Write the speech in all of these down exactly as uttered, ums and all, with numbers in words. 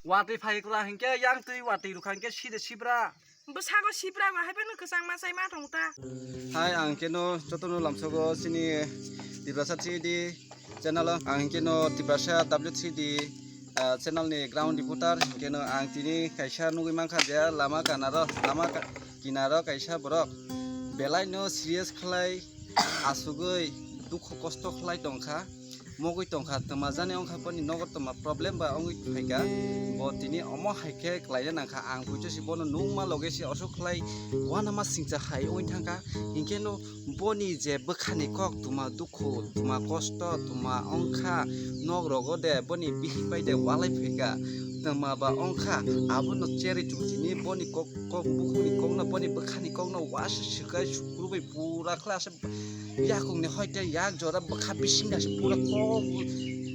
Watwi phai kwla hinkhe yang twi watwi rwkha hinkhe side sibra. Bwsago sibra ba hai phano kwchang ma chai ma thong ta. Hai ang keno jotono lamsogo chini Tiprasa three D channel o ang keno Tiprasa W three D, ah, channel ni ground reporter keno ang tini kaisa nugwi mankha je lama kanaro lama ka-, kinaro kaisa borok belai no serious khlai asugwi dukhu kosto khlai tongkha. Mogwi tongkha, twma jani wngkha boni nogo twma problem ba wngwi phaikha, bo tini omo hai khe klaina nangkha, ang puicha si bono nukma loge se osok khlai uanama singcha hai wngwi thangkha, hinkhe no boni je bwkhani kok twma dukhu, twma kosto, twma wngkha, nok rogo de boni bihik bai de walai phaikha, twma ba wngkha, abono cherwi chumchini boni kok, kok bukhukni kokno, boni bwkhani kokno uasa swkai sukrubwi pura khlai aswk yakungni hoite yak jora bwkha bising da se pura kok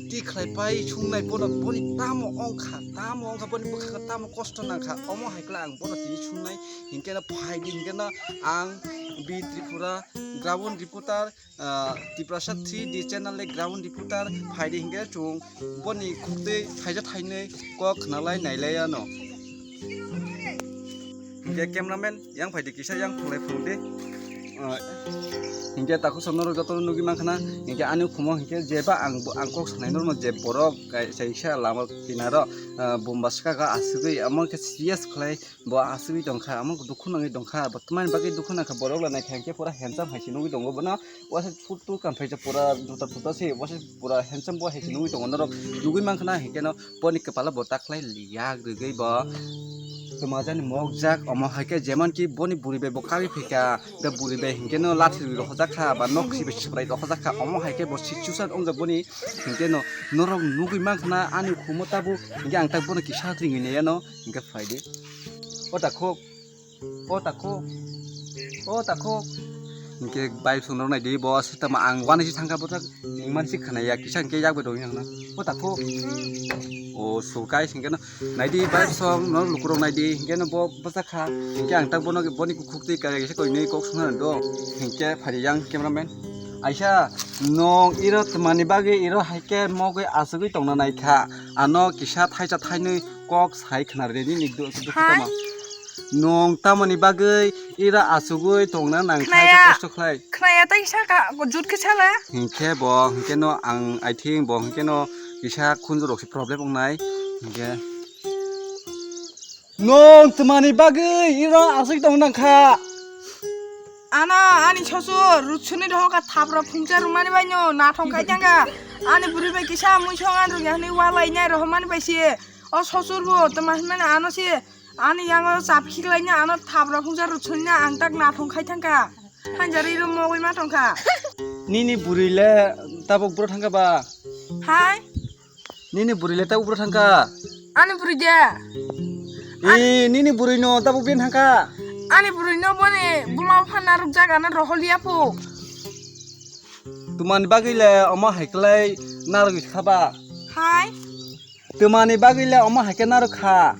ti khlai pai sungnai bono boni tamo wngkha, tamo wngkha boni bwkha tamo kosto nangkha, omo hai khe ang bono tini sungnai hinkhe no phai di hinkhe no ang B Tripura ground reporter, ah, Tiprasa three D channel ni ground reporter phai di hinkhe chwng boni khuk twi thaisa thainwi kok khna lai nai lai ano. Hinkhe cameraman yang phai di kisa yang phunglai phung di. Ah, hinkhe takhuk sam norok jotono nugwi mankha na, hinkhe ani ukhumo hinkhe jeba ang, ang kok sanai norokno je borok kaisa lama kinaro, ah, bumba swkaka asugwi amo khe serious khlai bo asugwi tongkha, amo dukhu nangwi tongkha, bo tamani bagwi dukhu nangkha borok la naikha hinkhe pura handsome hai se nugwi tongo bono. Uasa chutu kamphaijak pura juta puta se, uasa pura handsome bo hai se nugwi tongo norok. Nugwi mankha na hinkhe no boni kwpalo bo taklai liyak rwgwi bo twmajani mokjak, omo hai khe jemon ki boni buri bai bo kagwi phaikha, be buri bai hinkhe no lathi rwi rohorjak kha ba nok si bai swbrai rohorjak kha, omo hai khe bo situation wngjak boni hinkhe no norok nugwi mankha na ani ukhumo tabuk hinkhe ang tak bono kisa ringwi nai ano hinkhe phai di. O takhuk. O takhuk. O takhuk. Hinkhe bai songno nai di bo se tamo ang uanai se thangkha bo tak ningmani se khwnaya kisa hinkhe yak bai rwgwi nang na. O takhuk. O so guys hinkhe no nai di bai song no lukurok nai di hinkhe no bo bwsa kha hinkhe ang tak bono boni kukhuk twi kaya kisa koinwi kok songna do hinkhe phari yang cameraman. Aisa nong iro twmani bagwi iro haikhe mogwi asugwi tongna nai kha ano kisa thaisa thainwi kok sai khna rwdi nini dukhu tamo. Nwng tamoni bagwi ira asugwi tongna nang kha khe kosto khlai. Khnaya tei saka jut khe sala. Hinkhe bo hinkhe no ang I think bo hinkhe no kisa khunju rok se problem wngnai hinkhe. Nwng twmani bagwi ira asugwi tong nang kha. Ano ani sosur rutsuni dohoka thapra phungcha rwmani bai no nathong khai thangkha. Ani bwrwi bai kisa mui songan rwya hwnwi walai nai rohormani bai se. O sosur bo tama hinmani ano se ani yango chap khiklaina ano thapra phungsa rwchunina ang tak nathong khai thangkha. Hanjari ro mogwi ma tongkha. Nini bwrwi le tabuk bro thangkha ba? Hai? Nini bwrwi le tabuk bro thangkha? Ani bwrwi de. E, nini bwrwi no tabuk ben thangkha? Ani bwrwi no boni buma bupha narwk jaga na roholiya po. Twmani bagwi le omo hai klai narwgwi kha ba? Hai? Twmani bagwi le omo hai khe narwk kha?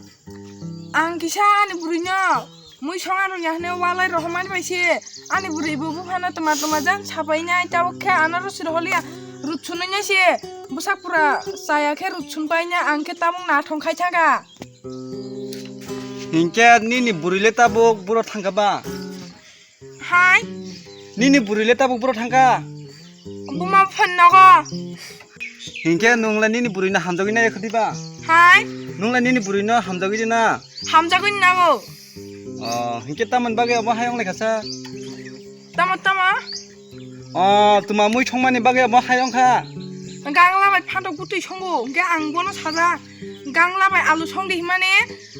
Ang kisa ani bwrwino mui songa rwya hwnwi walai rohormani bai se ani bwrwi bo buphano twma twma jang sapainai tabuk khe ano rw se roholiya rutsunwi nai se bwsak pura chaya khe rutsun paina ang khe tabuk nathong khai thangkha. Hinkhe nini bwrwi le tabuk buro thangkha ba? Hai. Nini bwrwi le tabuk buro thangkha? Buma buphan nogo. Hinkhe nwng le nini bwrwi no hamjagwi nai khwdi ba? Hai. Nwng le nini bwrwi no hamjagwi di na? Hamjagwi nago. Oh, hinkhe tamoni bagwi obo hai wnglai kha sa? Tamo, tamo? Oh, twma mui songmani bagwi obo hai wngkha? Gangla bai phantok bwtwi songo, hinkhe ang bono sajak. Gangla bai alu songdi himani,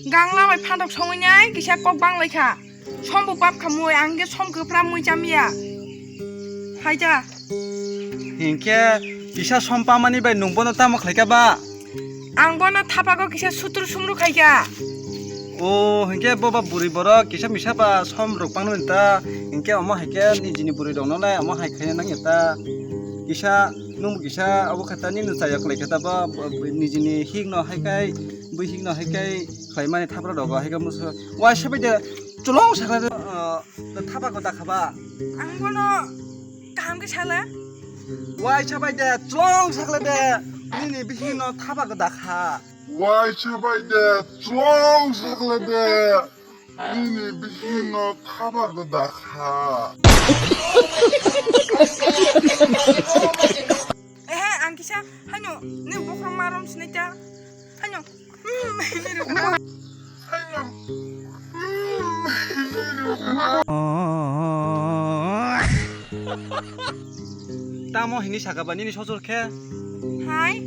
gangla bai phantok songwi nai kisa kok banglai kha. Sombo pap khamwi ang khe som kwpra mui chamya. Haida. Hinkhe kisa som pamani bai nwng bono tamo khlaikha ba? Ang bono thapago kisa sutru sumru khaikha. O, hinkhe boba bwrwi borok kisa misa ba som rok pangno ta. Hinkhe omo haikhe nijini bwrwi rokno nai omo hai khaina nangya ta. Kisa nwng kisa obo kha ta nini chaya kwlai kha ta ba, nijini hik no hai khai, bui hik no hai khai khlaimani thapra rogo hai khe musu. Waisa bai de cholong sakha de, ah, thapa ko dakha ba. Ang bono kaham khe sala. Waisa bai de cholong sakha de nini bihik no thapa ko dakha. Waisa bai de, chwng sakle de, nini bihikno khabar da dakha. Ehe, ang kisa, haino, ni bokhorok ma rom sinai ta. Haino. Hmm, haino. Tamo hinwi saka ba nini sosor khe? Hai?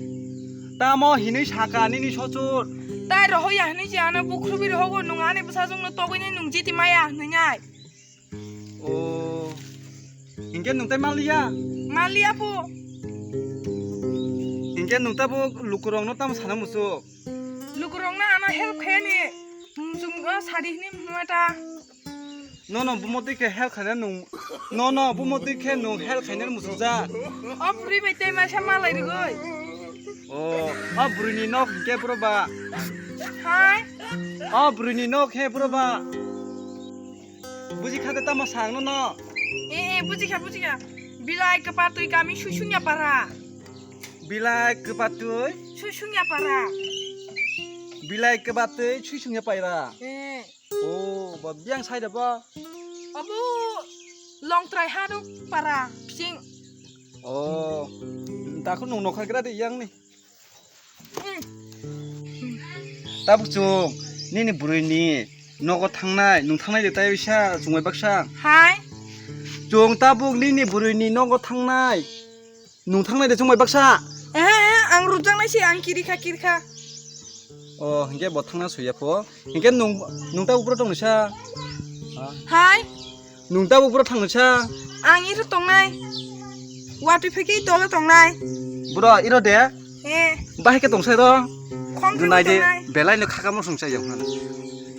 Tamo hinwi saka nini sosor? Tai roho ya hinwi je ano bukhrubi rohogo nung ani bwsajwngno togwini nung jiti maya hinwi nai. O, hinkhe nung tai manliya? Manliya pho. Hinkhe nung tabo lukurokno tamo sana muchuk? Lukurokno ano help khaiyani muchungo sadi hini hwnma ta. Nono bumotwi khe help khaina nung, nono bumotwi khe nung help khaina muchungjak. O bwrwi bai tei masa malai rwgwi. O, o bwrwini nok hinkhe bwrwi ba. Hai? O bwrwini nok he bwrwi ba. Buji kha de tamo sang nono. E, e, buji kha, buji kha. Bilai kwpatwi kami Suisungya para. Bilai kwpatwi? Suisungya para. Bilai kwpatwi Suisungya paira. E. O, ba biyang sai da ba? Abo Longtrai Hanu para, Pising. O, dakho nung nokha gra de yang ni. Tabuk chwng nini bwrwini nogo thangnai, nung thangnai de tai bisa chwng bai baksa. Hai? Chwng tabuk nini bwrwini nogo thangnai, nung thangnai de chwng bai baksa. Ehe, ehe, ang rwjaknai se, ang kirikha, kirikha. O, hinkhe bo thangna suya pho. Hinkhe nung, nung tabuk bwrwi tong nisa? Hai? Nung tabuk bwrwi thang nisa? Ang iro tongnai. Watwi phai khe tola tongnai. Bwrwi iro de? He. Bahai khe tong sai ro? Khom Nung nai de, tongnai. Belai no khakamo sung sai yang.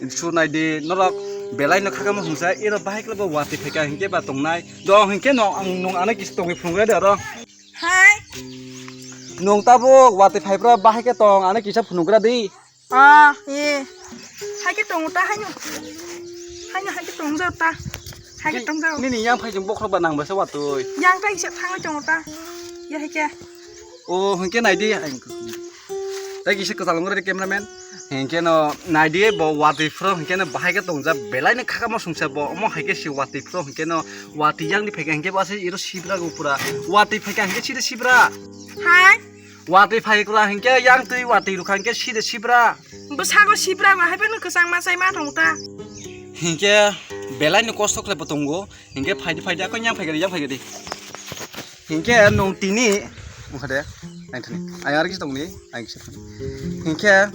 Su nai de, norok belai no khakamo sung sai, iro bahai khe bo watwi phai kha hinkhe ba tongnai. Dong hinkhe no, ang nung ano kisa tongwi phunuk ya de aro. Hai. Nung tabuk watwi phai bwrwi bahai khe tong, ano kisa phunuk gra di. Ah, e. Hai khe tongo ta, haino. Haino, hai khe tongjao ta. Hai khe tongjao. Nini yang phai jeng bokhorok ba nang ba se watwi. Yang ta isa thangwi tongo ta. Ya hai khe. O, hinkhe nai di. Ai, tai kisa kwchal wngre de cameraman. Hinkhe no nai di bo watwi phro hinkhe no bahai khe tongja belai ni khakamo sungsa bo. Omo hai khe si watwi phro hinkhe no watwi yang ni phai khe hinkhe bo ase iro sibra go pura. Watwi phai khe hinkhe sida sibra. Hai. Watwi phai kula hinkhe yang twi watwi rukha hinkhe sida sibra. Bwsago sibra ba hai phano kwchang ma chai ma thong ta. Hinkhe belai ni kosto khlai bo tongo. Hinkhe phaidi phaidi ako yang phaigadi yang phaigadi. Hinkhe nung tini wngkha de. Ang thani. Ang argi tongni. Ang kisa thani. Hinkhe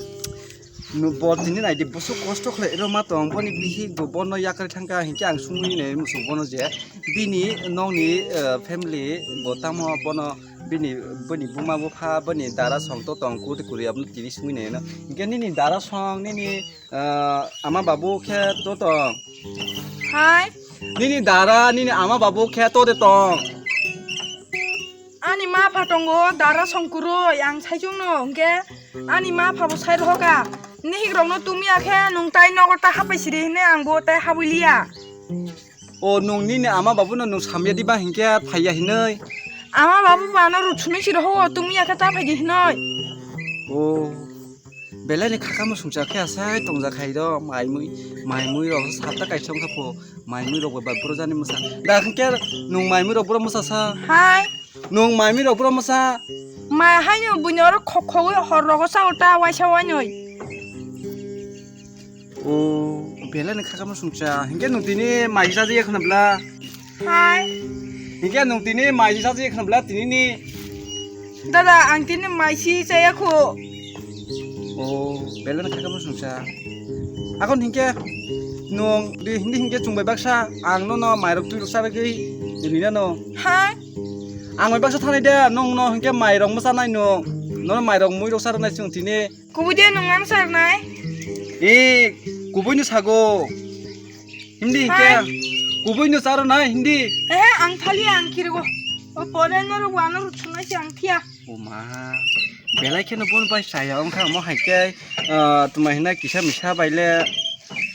nu bo tini nai di boso kosto khlai ro ma tong boni bihik bo bono yakari thangka hinkhe ang sungwi nai musu bono je. Bini nokni, eh, family bo tamo bono bini, bini buma bupha, bini dara song to tong kuri kuri abono tini sungwi naino. Hinkhe nini dara song, nini, eh, ama babu khe to tong. Hai? Nini dara, nini ama babu khe to de tong. Ani ma pha tongo, dara song kurui, ang saichung no, hinkhe ani ma pha bo sai rohoka. Nihik rokno tumya khe nung tai nogo ta hapai siri hine ang bo tai habui liya. O nung nini ama babuno nung samya diba hinkhe phaiya hinui? Ama babu bo ano ruthuno siro ho, tungya khe ta phaidi hinui. O belai ni khakamo sungsa khe asai tongja khai do, mai mui, mai mui rok sapta kaisa wngkha pho, mai mui rok bai buro jani mwsa. Da hinkhe nung mai mui rok buro mwsa sa? Hai. Nung mai mui rok buro mwsa? Mai haino buino oro khok khogwi hor rogo sao ta waisa wainoi. O, belai ni khakamo sungsa. Hinkhe nung tini mai chajakya khna bla? Hai. Hinkhe nung tini mai chajakya khna bla tini ni? Dada, ang tini mai si chaya kho. O, belai ni khakamo sungsa. Akon hinkhe nung di hindi hinkhe chwng bai baksa ang nono mai rok twi rok sa rwgwi rina no. Hai. Ang bai baksa thanai de, nung no hinkhe mai rok mwsa nai nung. Nono mai rok mui rok sa rwnai chwng tini. Kubui de nung ano sarnai? E, kubui no sago. Hindi hinkhe. Hai. Kubui no saro nai hindi. Eh, ang thali ang kirgo. O pore no ro wano ro chunai si ang thia. O ma. Belai kheno bon bai saya wngkha mo hai khe, ah, tuma hina kisa misa baile.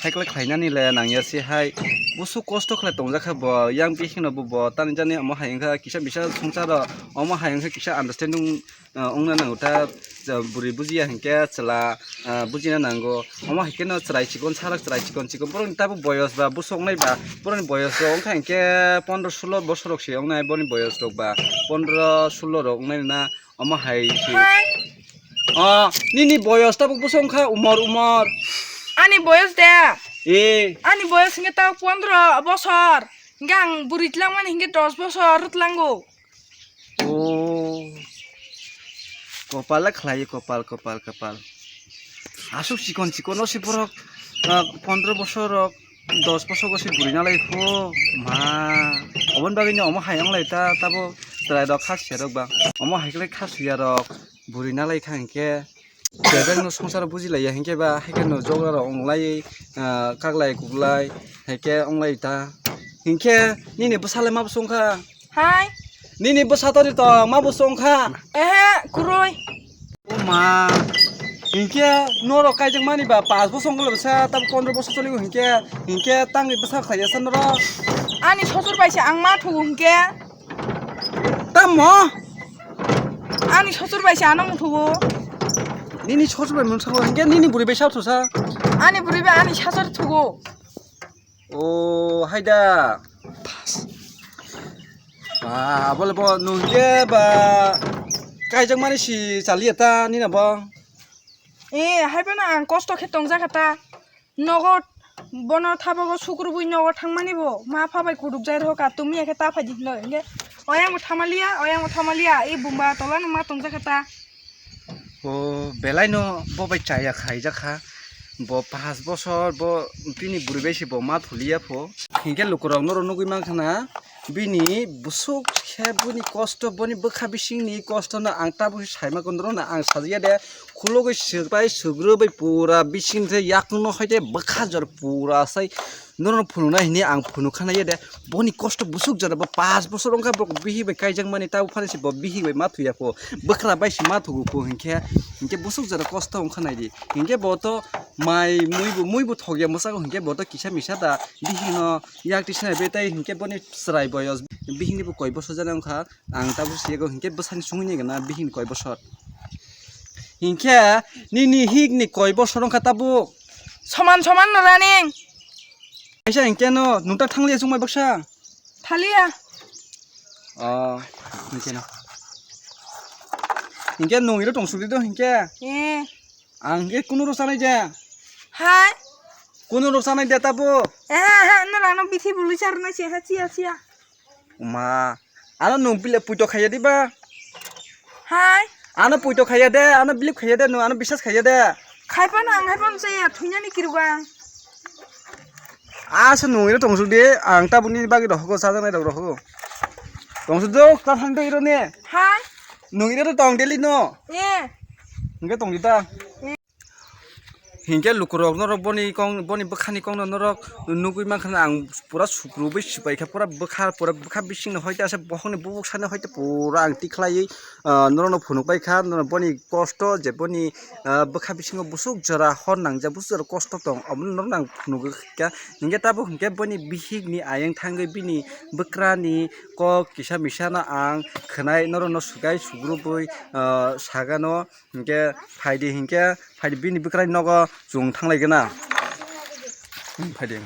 Cycle khlainani le nangya se hai. Busu kosto khlai tongjak kha bo, yang bikhino bo, bo tani jani omo hai wngkha kisa bisa songsaro, omo hai wngkha kisa understanding, ah, wngna nango ta, ja, bwrwi bujiya hinkhe chwla, ah, bujina nango. Omo hai kheno chwrai chikon, sarak chwrai chikon chikon, borokni tabuk boyos ba busu wngnai ba, borokni boyos rok wngkha hinkhe pondro sulo bosor rok se wngnai, boni boyos rok ba pondro sulo rok wngnai na. Omo hai se. Hai. O, nini boyos tabuk bwswk wngkha umor, umor? Ani boyos de? E. Ani boyos hinkhe tabuk pondro bosor. Hinkhe ang bwrwi twlangmani hinkhe dos bosor twlango. O. Kopal khlai, kopal, kopal, kopal. Aswk chikon chikon o se borok, ah, pondro bosor rok. Dos bosor se bwrwi nalai kho, ma, oboni bagwi no omo hai wnglai ta, tabo chwrai rok kha suya rok ba, omo hai khe kha suya rok bwrwi nalai kha hinkhe, bebak no songsaro buji laiya hinkhe ba, hai khe no jogra rok wnglai, ah, kaglai kuglai, hai khe wnglai ta, hinkhe nini bwsa le ma bwswk wngkha? Hai. Nini bwsa tori to ma bwswk wngkha? Ehe, kwrwi. O ma, hinkhe norok kaijakmani ba pash bosor wngkha bwsa, tamo pondro bosor choligo hinkhe, hinkhe tangwi bwsa khlaiya sa norok? Ani sosor bai se ang ma thugo hinkhe. Tamo? Ani sosor bai se ano muthugo. Nini sosor bai muthugo hinkhe nini bwrwi bai sa thusa? Ani bwrwi bai ani sasor thugo. O, hai da. Pass. Ba, bole bo nung khe ba kaijakmani si chaliya ta nina bo. E, hai phano ang kosto khe tongjakha ta. Nogo bono thabago sukrubwi nogo thangmani bo. Ma pha bai kuduk jai rokha, tumi ya khe ta phai di hino. Hinkhe oyang bo thamaliya, oyang bo thamaliya. E bumba tola no ma tongjakha ta. O belai no bo bai chaya khaijak kha, bo pash bosor bo bini bwrwi bai se bo ma thuliya pho. Hinkhe lukurok norok nugwi mankha na, bini bwswk khe boni kosto, boni bwkha bisingni kosto no ang tabuk sai ma khe norok no ang sajagya de, khulugwi swk bai swk rw bai pura bising the yakung no hai de bwkha jor pura sai. Norokno phunuknai hwnwi ang phunukha nai de, boni kosto bwswk jora bo pash bosor wngkha, bo bihik bai kaijakmani, tabuk phano se bo bihik bai ma thuya kho, bwkra bai se ma thugo kho, hinkhe, hinkhe bwswk jora kosto wngkha nai di, hinkhe bo to mai mui bo, mui bo thokya mwsakgo, hinkhe bo to kisa misa da bihikno yak twi swnai bai tei, hinkhe boni chwrai boyos bihikni bo koi bosor jani wngkha, ang tabuk se ego, hinkhe bwsani sungwi nai gana bihikni koi bosor, hinkhe nini hikni koi bosor wngkha tabuk. Soman soman no running. Kaisa hinkhe no nungta thangliya chwngbai baksa. Thaliya. Oh, hinkhe no. Hinkhe nungwi ro tongsuk di do hinkhe. Eh. Ang hinkhe kunu ro sanai ja. Hai. Kunu ro sanai ja tabo. Eh, ha, no rano bithi bului charna se ha chia chia. Uma, ano nung bile puito khaiya diba? Hai. Ano puito khaiya de, ano bilip khaiya de, nung ano bisas khaiya de. Khaipa nang, khaipa nang saya, thuinani kiruga. Asa nung ino tongsuk di, ang tabuk nini bagwi rohogo, chajaknai rok rohogo. Tongsuk do, ta thang do iro ne. Hai. Nung iro tong deli no. Eh. Hingke tong di ta. Eh. Hinkhe lukurok norok boni kong, boni bwkhani kokno norok nugwi mankha, ang pura sukrubwi sipaikha, pura bwkha, pura bwkha bisingni hoite asa bokhokni bubuk sani hoite pura ang tikhlaiwi, ah, norokno phunukbaikha, norok boni kosto je boni, ah, bwkha bisingo busuk jora hor nangjak, busuk jora kosto tong, omono norokno ang phunukgwi kha. Hinkhe tabuk hinkhe boni bihikni ayang thangwi bini bwkrani kok kisa misano ang khwnai norokno sukai sugrubwi, ah, sagano. Hinkhe phaidi, hinkhe phaidi bini bwkrani nogo chwng thanglaigwna. Hmm, phaidi.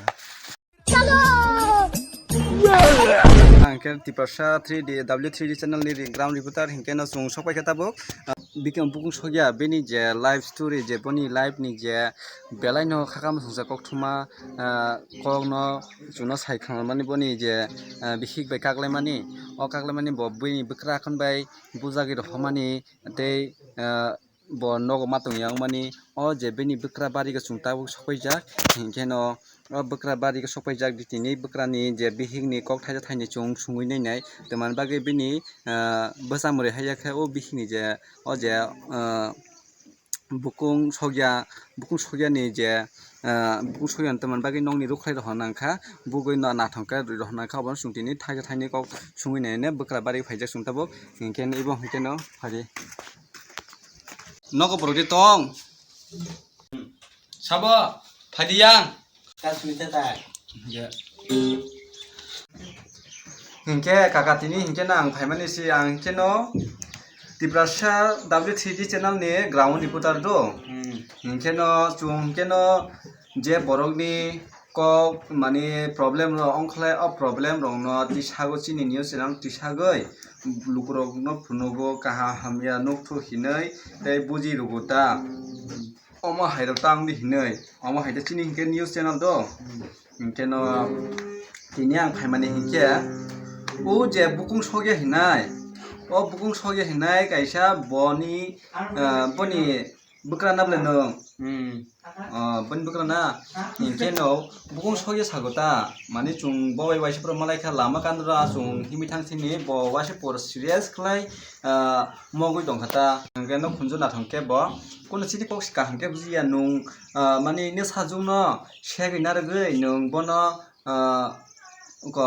Ang khe Tiprasa three D, W three D channel ni ground reporter, hinkhe no chwng sokpaikha tabuk. Ah, bikhe bukung sokya bini je life story, je boni life ni je belai no khakam songsa kokthoma, ah, kok no chwngno sai khanmani boni je, ah, bihik bai kaklaimani. O kaklaimani bo bini bwkra khon bai bujagwi rohormani tei, ah, bo nogo ma tongya wngmani, o je bini bwkra barigo chwng tabuk sokpaijak, hinkhe no o bwkra barigo sokpaijak, tini bwkrani je bihikni kok thaisa thaini chwng sungwi nainai, twmani bagwi bini, ah, bwsa mwrwi haiya khe o bihikni je, o je, ah, bukung sokya, bukung sokyani je, ah, bukung sokyani twmani bagwi nokni rukhlai rohorna wngkha, bugwi no nathok khe rohorna wngkha, obono chwng tini thaisa thaini kok sungwi nainai bwkra bari phaijak chwng tabuk, hinkhe no ibo hinkhe no phari. Nogo borok de tong. Sabo, phaidi yang. Hinkhe kaka tini hinkhe no ang phaimani si ang hinkhe no Tiprasa W three D channel ni ground reporter do. Hmm. Hinkhe no chwng hinkhe no je borok ni kok mani problem rok ongkhlai o problem rok no tisago chini news channel tisagoi lukurok no phunugo kaham hamya nukthuk hinui tei buji rwgo ta. Omo hai rok tang di hinui. Omo hai de chini hinkhe news channel do. Hmm. Hinkhe no tini ang phaimani hinkhe o je bukung sogya hinai. O bukung sogya hinai kaisa boni, ah, boni bwkra na bwle nwng. Hmm. Ah, boni bwkra na. Hinkhe no bukung sogya sago ta. Mani chwng bo bai waisa pura malai kha lama kandra chwng himi thang simi bo waisa pura serious khlai, ah, mogwi tongkha ta. Hinkhe no khunju nathong khe bo. Kono chini kok si kaham khe bujiya nwng, ah, mani nini sajwkno segwi narwgwi nwng bono, ah, ko,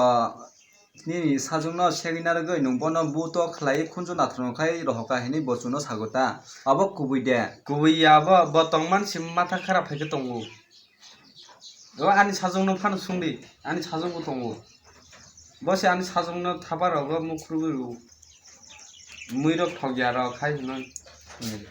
nini sajwkno segwi narwgwi nwng bono buto khlai khunju nathorno khai rohoka hinwi bo chwngno sago ta. Abo kubui de? Kubui ya bo, bo tongmani si matha kharap hai khe tongo. O ani sajwkno phano sungdi, ani sajwkbo tongo. Bo se ani sajwkno thapa rogo mukhurwi rw. Muirok thokya rok hai hwnwi. Hmm.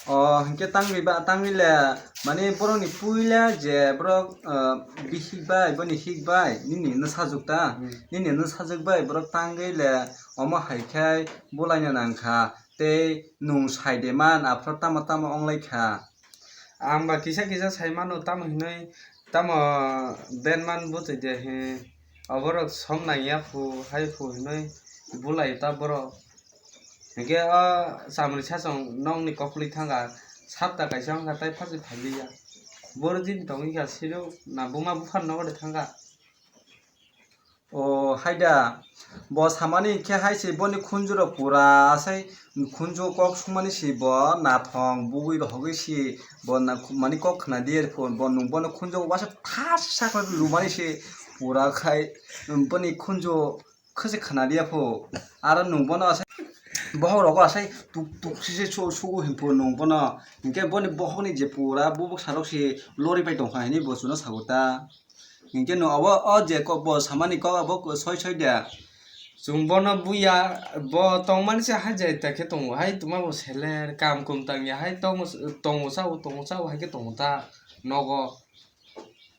O hinkhe tangwi ba, tangwi le, mani borokni puila je borok, ah, bihik bai, boni hik bai, nini hwnwi sajwk ta? Hmm. Nini hwnwi sajwk bai borok tangwi le, omo hai khe bulaina nang kha, tei nwng sai de man, aphuru tamo tamo wnglai kha. Ang ba kisa kisa sai mano, tamo hinwi, tamo ben man bwtwi de he, oborok som nang ya phu, hai phu hinwi bulai ta borok. Hinkhe o chamri sachwng nokni koklwi thangkha, sapta kaisa wngkha, tai phaswi phailiya. Boro jin tongwi kha, siro na buma buphar nogo de thangkha. O haida, bo samani khe hai se boni khunju rok pura asai khunju kok sumani se bo nathong bugwi rohogwi se bo na mani kok khna di er pho bo nwng bono khunju waisa thasa khe lumani se pura khai boni khunju khasi khna di ya pho aro nwng bono asai bohok rogo asai tuk tuk sise su-, sugo hin pho nwng bono hinkhe boni bohokni je pura bubuk sarok se lori pai tongkha hinwi bo chwngno sago ta. Hinkhe no obo o je kok bo samani kok abo soi soi de. Chwng bono buya, bo tongmani se hajai ta khe tongo hai, tuma bo seler, kam kum tang ya hai, tongo, tongo sao, tongo sao hai khe tongo ta nogo.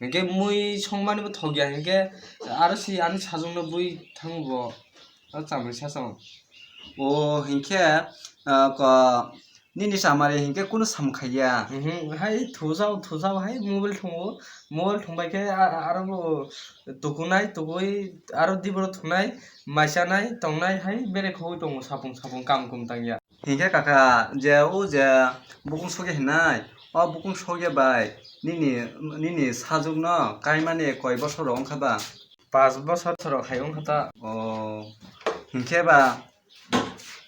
Hinkhe mui songmani bo thok ya, hinkhe aro se ani sajwkno bui thango bo, o chamri sachwng. O hinkhe, ah, ko, Nini chamari hinkhe kunu samkhaiya. Mhm, hai thujao, thujao, hai mobile thungo, mobile thungbai khe a-, a-, aro bo tukunai, tukui aro diboro thunai, maisanai, tongnai, hai bere khogwi tongo, sapung, sapung, kam kum tangya. Hinkhe kaka, je o je bukung sogya hinai, o bukung sogya bai nini, nini sajwkno kaimani koi bosor rok wngkha ba? Pas bosor rok hai wngkha ta. O, hinkhe ba,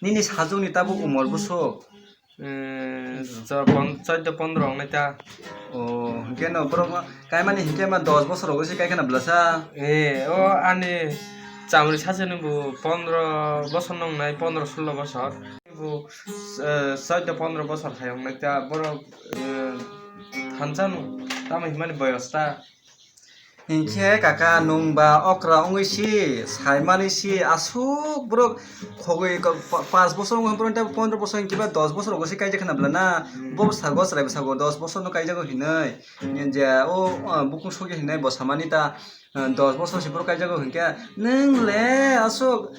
Nini sajwkni tabuk umor bwswk? Eh, cho-, pon-, chaudo pondro wngnai ta. O, hinkhe no borok no kaimani hinkhe ma dos bosor rogo se kaikha na bwlasa? Eh, o ani chamri sachwkni bo pondro bosor no wngnai, pondro sulo bosor. Bo, eh, chaudo pondro bosor hai wngnai ta. Borok, eh, thansa no tamo hinmani boyos ta. Hinkhe kaka nwng ba okra wngwi si, saimani si, aswk borok khogwi ko-, pa-, panch bosor wngwi borok tei pondro bosor hinkhe ba dos bosor rogo se kaijak khna bwla na? Hmm. Bo sago chwrai bwsago dos bosor no kaijago hinwi. Hinkhe je o, o, bukung sogwi hinwi bo samani ta, eh, dos bosor se borok kaijago hinkhe nwng le aswk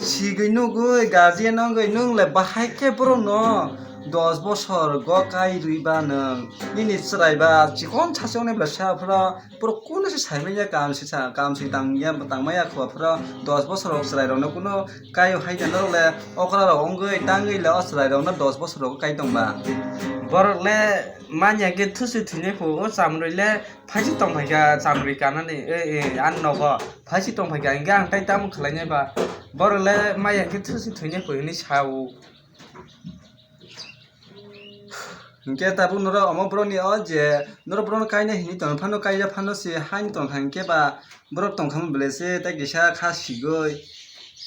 Sigwi nugwi guardian wngwi nwng le bahai khe borok no dos bosor go kai rwi ba nwng nini chwrai ba chikon sachi wngnai bwla sa phra borok kunu se sai manya kam se sa kam se tang ya tang maya kho phra dos bosor rok chwrai rok no kunu kai o hai norok le okra rok wngwi tangwi le o chwrai rok no dos bosor rok kai tong ba. Borok le manya khe thusi thwinai kho o chamrwi le Phaisi tong phaikha chamri kanani, e, e, ani nogo phaisi tong phaikha, hinkhe ang tai tamo khlainai ba? Borok le maya khe thusi thwinai kho hinwi sao. Hinkhe tabuk norok omo borokni o je norok borokno kaina hinwi tong phano, kaija phano se haino tongkha, hinkhe ba borok tongkha belai se tei kisa kha sigwi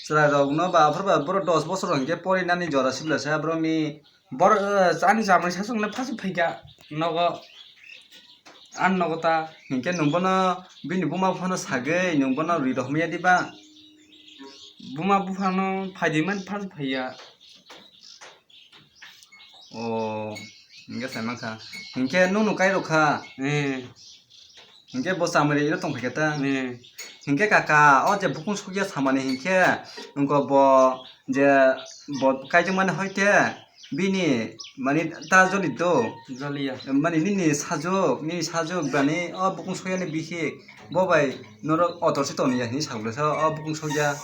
chwrairokno ba aphuru ba borok dos bosor hinkhe porinani jora se belai se borokni. Bor-, eh, ani chamani sasongno phasu phaikha nogo. Ang nogo ta. Hinkhe nwng bono bini buma buphano sagwi nwng bono ri rohorya diba? Buma buphano phaidi man phar phaiya. O, hinkhe sai mankha. Hinkhe nwng nwng kai rokha. Eh. Hinkhe bo chamari iro tong phaikha ta. Eh. Hinkhe kaka, o je bukung sukya samani hinkhe, wngkha bo je bo kaijakmani hoite bini mani ta joli do. Joliya. Mani nini sajuk, nini sajuk bani o bukung sukyani bihik bo bai norok otorsi toniya hinwi sabolesa o bukung sukya.